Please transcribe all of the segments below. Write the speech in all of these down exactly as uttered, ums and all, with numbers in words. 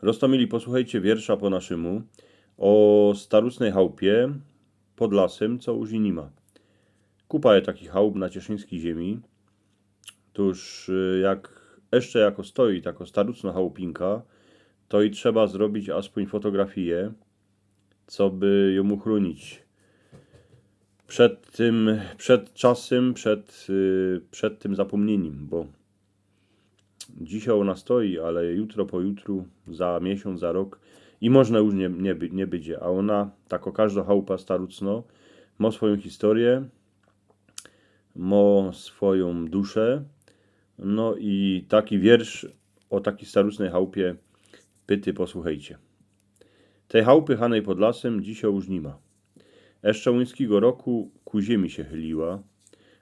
Roztōmili, posłuchejcie wiersza po naszymu ô starucnej chałpie pod lasym, co już i ni ma. Kupa je takich chałp na cieszyńskij ziemi. Tōż, y, jak jeszcze jako stoi tako starucno chałpinka, to i trzeba zrobić aspōń fotografije, co by jōm uchrōnić przed tym, przed czasym, przed, y, przed tym zapōmnienim, bo dzisiej ôna stoi, ale jutro, pojutru, za miesiōnc, za rok i można już niy, niy, by- niy bydzie. A ôna, tako kożdo chałpa starucno, mo swojōm historie, mo swojōm dusze. No i taki wiersz ô taki starucnej chałpie pyty, posłuchejcie. Tej chałpy chanej pod lasym dzisiej już ni ma. Jeszcze łuńskigo roku ku ziemi sie chyliła,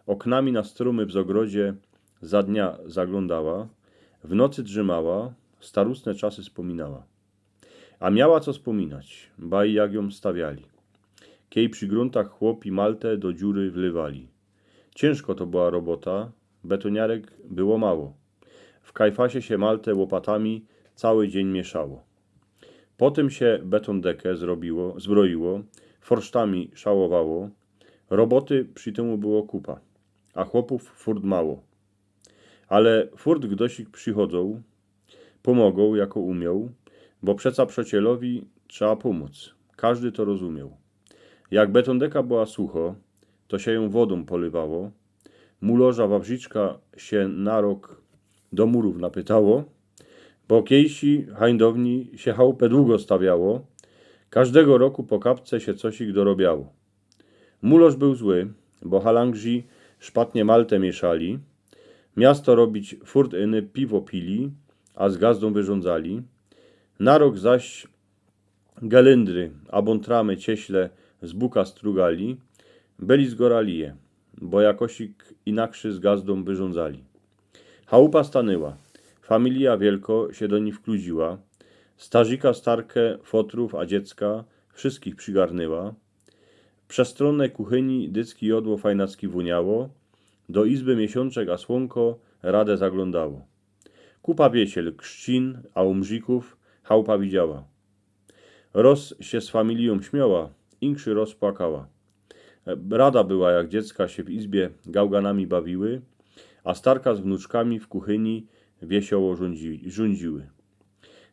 ôknami na strōmy w zogrodzie za dnia zaglōndała, w nocy drzymała, starucne czasy spōminała. A miała co spōminać, baj jak jōm stawiali. Kej przi gruntach chłopi maltã do dziury wlywali. Ciynżko to była robota, betōniarek było mało. W kajfasie sie maltã łopatami cały dziyń miyszało. Potym sie betōndekã zrobiło, zbroiło, forsztami szałowało. Roboty przi tymu było kupa, a chłopōw furt mało. Ale furt gdosik przichodzoł, pōmogoł jako umioł, bo przeca przocielowi trzeba pōmōc. Kożdy to rozumioł. Jak betōndeka była sucho, to sie jōm wodōm polywało. Mulŏrza Wawrzyczka sie na rok do murōw napytało, bo kejsi hańdowni sie chałpã dugo stawiało, kożdego roku po kapce sie cosik dorobiało. Mulŏrz bōł zły, bo halangrzi szpatnie maltã miyszali, miasto robić furt iny piwo pili, a z gazdōm wyrządzali. Na rok zaś galyndry, abōn tramy cieśle z buka strugali, byli zgoralije, bo jakosik inakszy z gazdōm wyrządzali. Chałupa stanyła, familija wielko sie do nij wkludziła, starzika, starkã, fotrōw, a dziecka, wszyskich przigarnyła. W przestrōnnej kuchyni dycki jodło fajnacki wōniało, do izby Miesiōnczek a Słōnko radã zaglōndało. Kupa wieciel, krzcin, a umrzikōw chałupa widziała. Roz sie z familijōm śmiała, inkszy roz płakała. Rada była, jak dziecka sie w izbie gałganami bawiły, a starka z wnuczkami w kuchyni wiesioło rządzi, rządziły.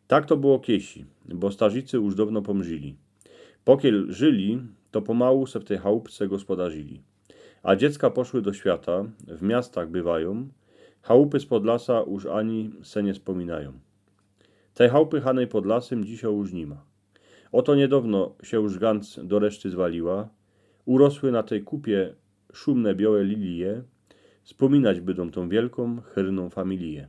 Tak to było kiesi, bo starzicy już downo pōmrzili. Pokiel żyli, to pōmału se w tyj chałupce gospodarzili. A dziecka poszły do świata, w miastach bywajōm, chałupy spod lasa już ani se niy spōminajōm. Tej chałupy chanej pod lasym dzisiej już ni ma. Ôto niydowno sie już ganc do reszty zwaliła. Urosły na tyj kupie szumne biołe lilije, spōminać bydōm tōm wielkōm, chyrnōm familije.